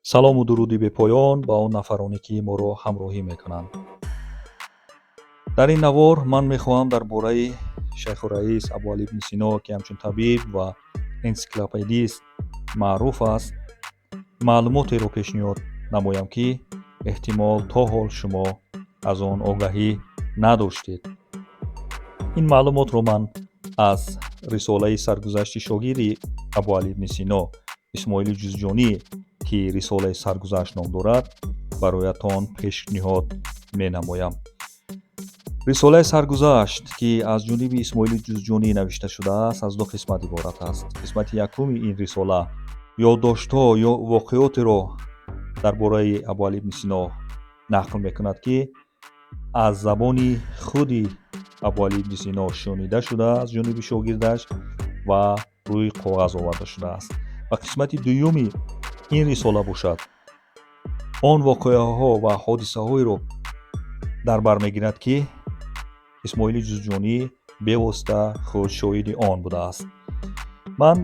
Салому дуруди бепоён ба он нафароне, ки моро ҳамроҳӣ мекунанд. Дар ин навор ман мехоҳам дар бораи шайхураис Абуалӣ ибни Сино, ки ҳамчун табиб ва энсиклопедист маъруф аст, маълумотеро пешниҳод намоям, ки эҳтимол то ҳол шумо аз он огаҳӣ надоштед. Ин маълумотро ман аз рисолаи саргузашти шогирди Абуалӣ ибни Сино, Исмоили Ҷузҷонӣ, ки рисолаи саргузашт ном дорад, бароятон пешниҳод менамоям. Рисолаи саргузашт, ки аз ҷониби Исмоили Ҷузҷонӣ навишта шудааст, аз ду қисмат иборат аст. Қисмати якуми ин рисола ёддоштҳо ё воқеотеро дар бораи Абуалӣ ибни Сино нақл мекунад, ки аз забони худи Абуалӣ ибни Сино шунида шуда аз ҷониби шогирдаш ва рӯи коғаз оварда шудааст. Ва қисмати дуюми ин рисола бошад, он воқеаҳо ва ҳодисаҳоеро дар бар мегирад, ки Исмоили Ҷузҷонӣ бевосита худ шоҳиди он будааст. Ман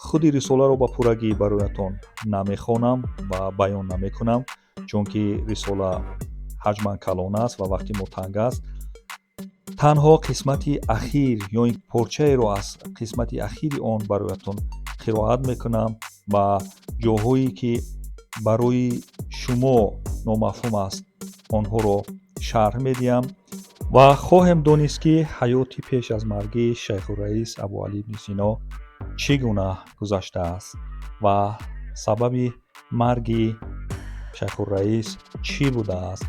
худи рисоларо ба пуррагӣ бароятон намехонам ва баён намекунам, чунки рисола ҳаҷман калон аст ва вақти мо танг аст. Танҳо қисмати ахир ё ин порчаеро аз қисмати ахири он бароятон қироат мекунам ва ҷоҳое, ки барои шумо номафҳум аст, онҳоро шарҳ медиҳам ва хоҳем донист, ки ҳаёти пеш аз марги шайхураис Абуалӣ ибни Сино чӣ гуна гузаштааст ва сабаби марги шайхураис чӣ будааст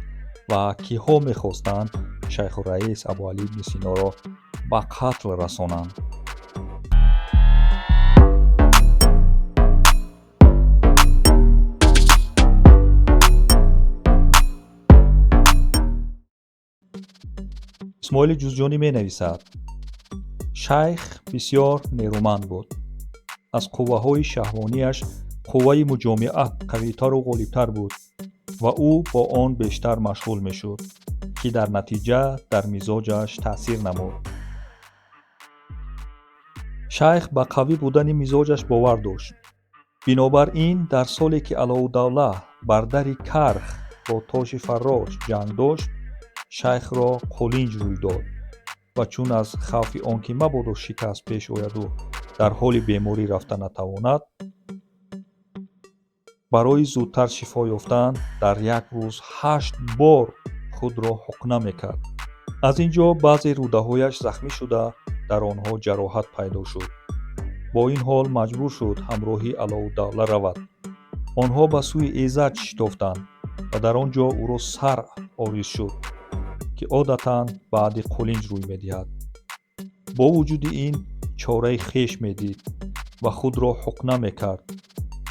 ва киҳо мехостанд шайхураис Абуалӣ ибни Синоро ба қатл расонанд. Исмоили Ҷузҷонӣ менависад: шайх бисёр нерӯманд буд. Аз қувваҳои шаҳвонияш қувваи муҷомиат қавитару ғолибтар буд ва ӯ бо он бештар машғул мешуд, ки дар натиҷа дар мизоҷаш таъсир намуд. Шайх ба қавӣ будани мизоҷаш бовар дошт. Бинобар ин дар соле, ки Алоуддавла бар дари Карх бо Тоши Фаррош ҷанг дошт, шайхро қулинҷ рӯй дод ва чун аз хавфи он ки мабодо шикаст пеш ояду дар ҳоли беморӣ рафта натавонад, барои зудтар шифо ёфтан дар як рӯз 8 бор худро ҳуқна мекард. Аз ин ҷо баъзе рӯдаҳояш захмӣ шуда, дар онҳо ҷароҳат пайдо шуд. Бо ин ҳол маҷбур шуд ҳамроҳи Алоуддавла равад. Онҳо ба сӯи Эзаҷ шитофтанд ва дар он ҷо ӯро саръ ориз шуд, ки одатан баъди қулинҷ рӯй медиҳад. Бо вуҷуди ин чораи хеш медид ва худро ҳуқна мекард,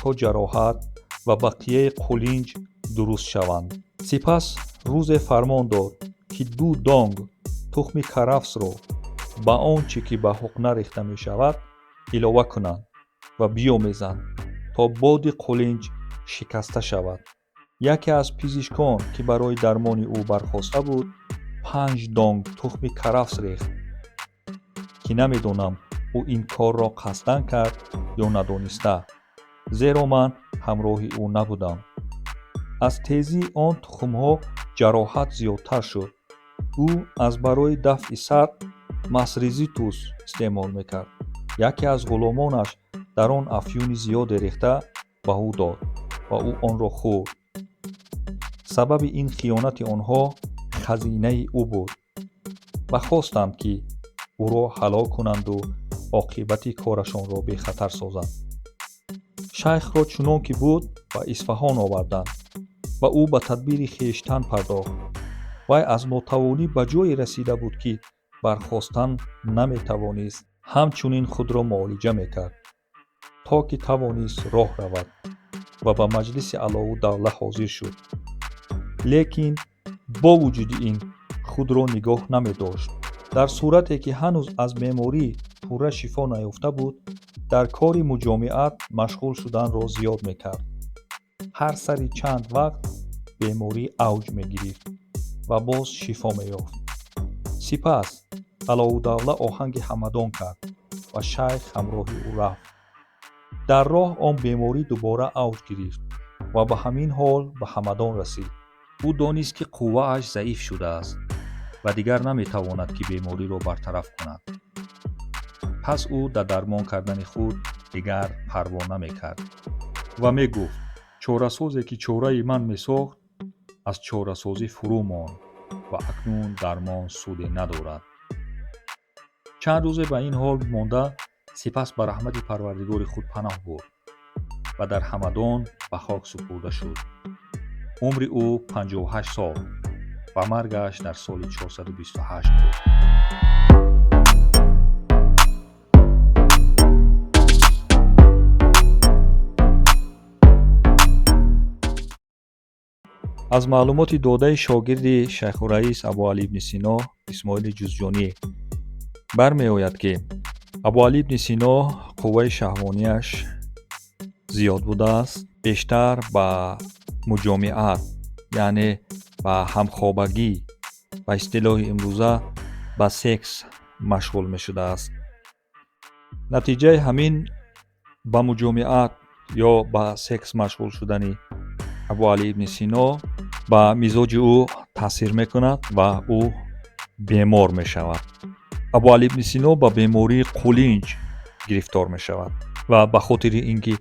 то ҷароҳат ва бақияи қулинҷ дуруст шаванд. Сипас рӯзе фармон дод, ки 2 донг тухми карафсро ба он чӣ ки ба ҳуқна рехта мешавад илова кунанд ва биёмезанд, то боди қулинҷ шикаста шавад. Яке аз пизишкон, ки барои дармони ӯ бархоста буд, 5 донг тухми карафс рехт, ки намедонам ӯ ин корро қасдан кард ё надониста, зеро ман ҳамроҳи ӯ набудам. Аз тезии он тухмҳо ҷароҳат зиёдтар шуд. Ӯ аз барои дафъи сар масризитус истеъмол мекард. Яке аз ғуломонаш дар он афюни зиёде рехта ба ӯ дод ва ӯ онро хӯрд. Сабаби ин хиёнати онҳо хазинаи ӯ буд ва хостанд, ки ӯро ҳалок кунанду оқибати корашонро бехатар созанд. Шайхро чунон ки буд ба Исфаҳон оварданд ва ӯ ба тадбири хештан пардохт. Вай аз нотавонӣ ба ҷое расида буд, ки бархостан наметавонист, ҳамчунин худро муолиҷа мекард, то ки тавонист роҳ равад ва ба маҷлиси Алоуддавла ҳозир шуд. Лекин бо вуҷуди ин худро нигоҳ намедошт. Дар сурате ки ҳанӯз аз беморӣ пурра шифо наёфта буд, дар кори муҷомиат машғул шуданро зиёд мекард. Ҳар сари чанд вақт беморӣ авҷ мегирифт ва боз шифо меёфт. Сипас Алоуддавла оҳанги Ҳамадон кард ва шайх ҳамроҳи ӯ рафт. Дар роҳ он беморӣ дубора авҷ гирифт Ва ба ҳамин ҳол ба Ҳамадон расид. Ӯ донист, ки қуввааш заиф шудааст ва дигар наметавонад, ки бемориро бартараф кунад. Пас ӯ дар дармон кардани худ дигар парво намекард ва мегуфт: чорасозе, ки чораи ман месохт, аз чорасозӣ фурӯ монд ва акнун дармон суде надорад. Чанд рӯзе ба ин ҳол монда, сипас ба раҳмати Парвардигори худ паноҳ бурд ва дар Ҳамадон ба хок супурда шуд. Умри ӯ 58 сол ва маргаш дар соли 428 буд. Аз маълумоти додаи шогирди шайхураис Абуалӣ ибни Сино, Исмоили Ҷузҷонӣ, бармеояд, ки Абуалӣ ибни Сино қувваи шаҳвонияш зиёд будааст, бештар ба муҷомиат, яъне ба ҳамхобагӣ, ба истилоҳи имрӯза ба секс машғул мешудааст. Натиҷаи ҳамин ба муҷомиат ё ба секс машғул шудани Абуалӣ ибни Сино ба мизоҷи ӯ таъсир мекунад ва ӯ бемор мешавад. Абуалӣ ибни Сино ба бемории қулинҷ гирифтор мешавад ва ба хотири ин ки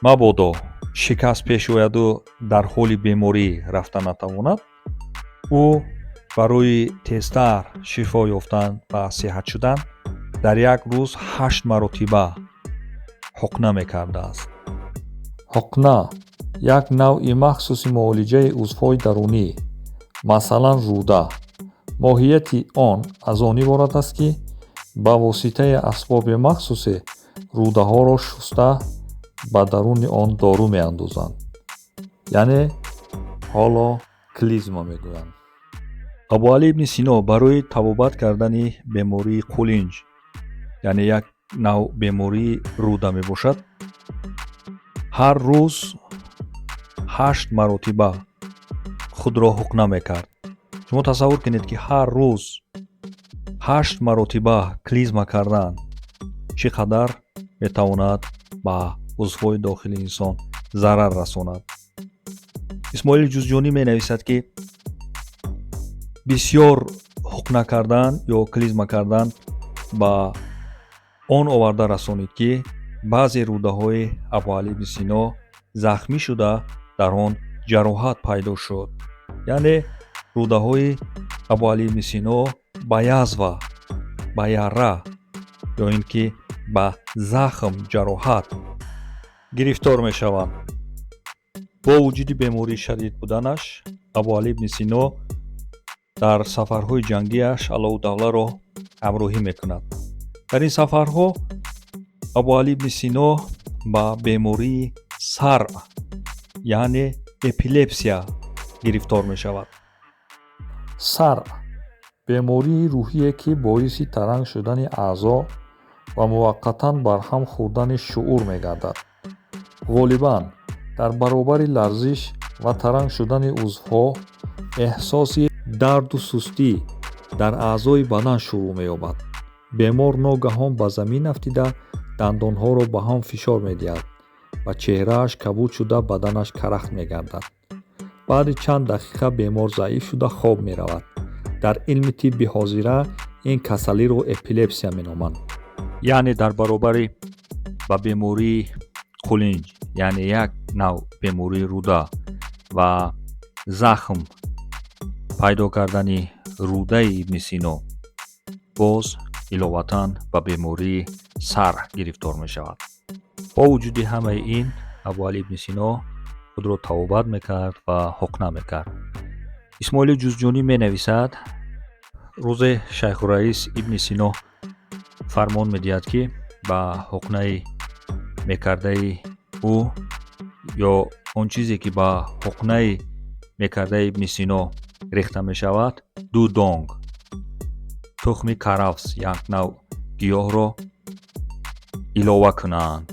мабодо шикаст пеш ояду дар ҳоли беморӣ рафта натавонад, ӯ барои тезтар шифо ёфтан ва сиҳат шудан дар як рӯз 8 маротиба ҳуқна мекардааст. Ҳуқна як навъи махсуси муолиҷаи узвҳои дарунӣ, масалан рӯда. Моҳияти он аз он иборат аст, ки ба воситаи асбоби махсусе рӯдаҳоро шуста ба даруни он дору меандозанд, яъне ҳоло клизма мегӯянд. Абуалӣ ибни Сино барои табобат кардани бемории қулинҷ, яъне як навъ бемории рӯда мебошад, ҳар рӯз 8 маротиба худро ҳуқна мекард. Шумо тасаввур кунед, ки ҳар рӯз 8 маротиба клизма кардан чӣ қадар метавонад ба узвҳои дохили инсон зарар расонад. Исмоили Ҷузҷонӣ менависад, ки бисёр ҳуқна кардан ё клизма кардан ба он оварда расонид, ки баъзе рӯдаҳои Абуалӣ ибни Сино захмӣ шуда дар он ҷароҳат пайдо шуд. Яъне рӯдаҳои Абуалӣ ибни Сино ба язва, ба яра ё ин ки ба захм, ҷароҳат гирифтор мешаванд. Бо вуҷуди бемории шадид буданаш, Абуалӣ ибни Сино дар сафарҳои ҷангиаш Алоуддавларо ҳамроҳӣ мекунад. Дар ин сафарҳо Абуалӣ ибни Сино ба бемории саръ, яъне эпилепсия гирифтор мешавад. Саръ бемории рӯҳие, ки боиси таранг шудани аъзо ва муваққатан барҳам хӯрдани шуъур мегардад. Ғолибан дар баробари ларзиш ва таранг шудани узвҳо эҳсоси дарду сустӣ дар аъзои бадан шурӯъ меёбад. Бемор ногаҳон ба замин афтида, дандонҳоро ба ҳам фишор медиҳад ва чеҳрааш кабуд шуда, баданаш карахт мегардад. Баъди чанд дақиқа бемор заиф шуда хоб меравад. Дар илми тибби ҳозира ин касалиро эпилепсия меноманд. Яъне дар баробари ба бемории қулинҷ, яъне як навъ бемории рӯда ва захм пайдо кардани рӯдаи ибни Сино, боз иловатан ба бемории саръ гирифтор мешавад. Бо вуҷуди ҳамаи ин Абуалӣ ибни Сино худро табобат мекард ва ҳуқна мекард. Исмоили Ҷузҷонӣ менависад: рӯзе шайхураис ибни Сино фармон медиҳад, ки ба ҳуқнаи мекардаи ӯ ё он чизе, ки ба ҳуқнаи мекардаи ибни Сино рехта мешавад, 2 донг тухми каравс, як навъ гиёҳро илова кунанд.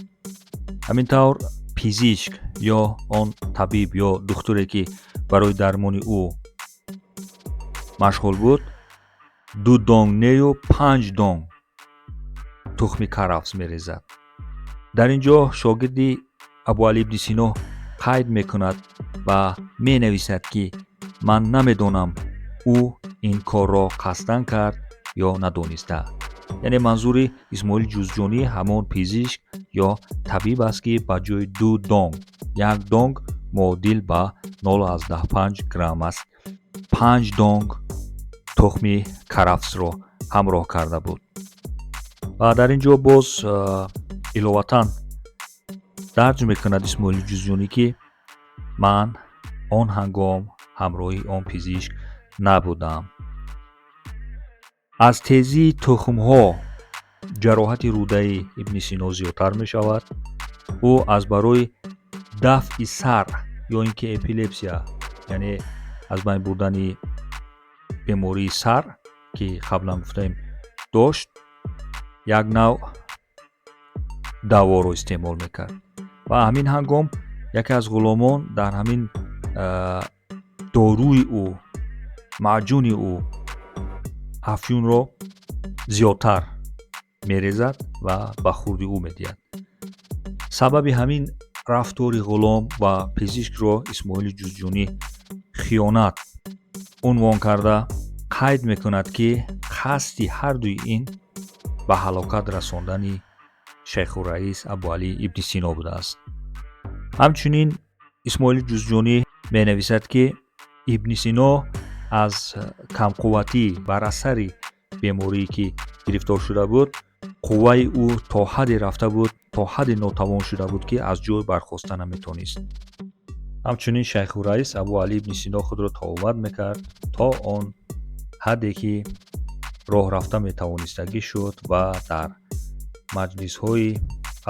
Ҳамин тавр пизишк ё он табиб ё духтуре, ки барои дармони ӯ машғул буд, 2 донг нею 5 донг тухми каравс мерезад. Дар ин ҷо шогирди Абуалӣ ибни Сино Қайд мекунад ва менависад, ки ман намедонам, ӯ ин корро қасдан кард ё надониста. Яъне манзури Исмоили Ҷузҷонӣ ҳамон пизишк ё табиб аст, ки ба ҷои ду донг, як донг муодил ба 0,5 грамм аст, панҷ донг тухми карафсро ҳамроҳ карда буд. Ва дар ин ҷо боз иловатан дарҷ мекунад Исмоили Ҷузҷонӣ, ки ман он ҳангом ҳамроҳи он пизишк набудам. Аз тезии тухмҳо ҷароҳати рӯдаи Ибни Сино зиёдтар мешавад. Ӯ аз барои дафъи сар ё ин ки эпилепсия, яъне аз байн бурдани бемории сар, ки қаблан гуфтаем, дошт, як навъ даворо истеъмол мекард ва ҳамин ҳангом яке аз ғуломон дар ҳамин доруи ӯ, маъҷуни ӯ, афюнро зиёдтар мерезад ва ба хурди ӯ медиҳад. Сабаби ҳамин рафтори ғулом ва пизишкро Исмоили Ҷузҷонӣ хиёнат унвон карда, қайд мекунад, ки қасди ҳардуи ин ба ҳалокат расондани Шайхурраис Абуалӣ Ибни Сино будааст. Ҳамчунин Исмоили Ҷузҷонӣ менависад, ки Ибни Сино аз камқувватӣ бар асари беморие, ки гирифтор шуда буд, қувваи ӯ то ҳадде рафта буд, то ҳадде нотавон шуда буд, ки аз ҷой бархоста наметонист. Ҳамчунин Шайхурраис Абуалӣ Ибни Сино худро табобат мекард то он ҳадде, ки роҳ рафта метавонистагӣ шуд ва дар маҷлисҳои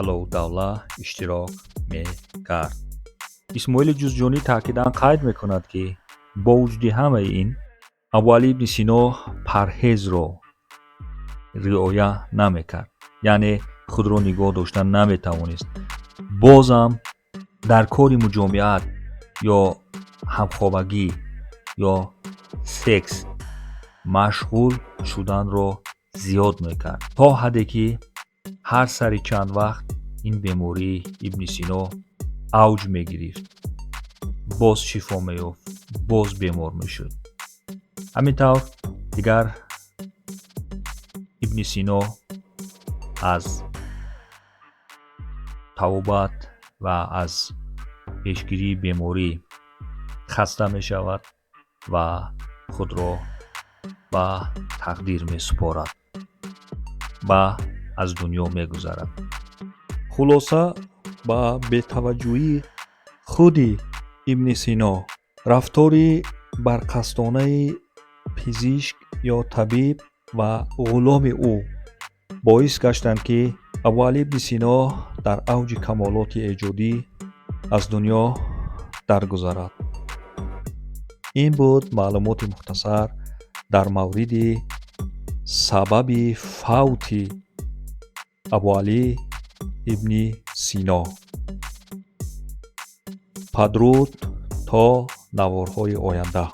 Алоуддавла иштирок мекард. Исмоили Ҷузҷонӣ таъкидан қайд мекунад, ки бо вуҷуди ҳамаи ин Абуалӣ Ибни Сино парҳезро риоя намекард, яъне худро нигоҳ дошта наметавонист. Бозам дар кори муҷомиат ё ҳамхобагӣ ё секс машғул шуданро зиёд мекард, то ҳадде ки ҳар сари чанд вақт ин бемории Ибни Сино авҷ мегирифт, боз шифо меёфт, боз бемор мешуд. Ҳамин тавр дигар Ибни Сино аз табобат ва аз пешгирии беморӣ хаста мешавад ва худро ба тақдир месупорад ва аз дунё мегузарад. Хулоса, ба бетаваҷҷӯҳии худи Ибни Сино, рафтори барқасдонаи пизишк ё табиб ва ғуломи ӯ боис гаштанд, ки Абуалӣ ибни Сино дар авҷи камолоти эҷодӣ аз дунё даргузарад. Ин буд маълумоти мухтасар дар мавриди сабаби фавти Абуалӣ ибни Сино. Падруд, то наворҳои оянда.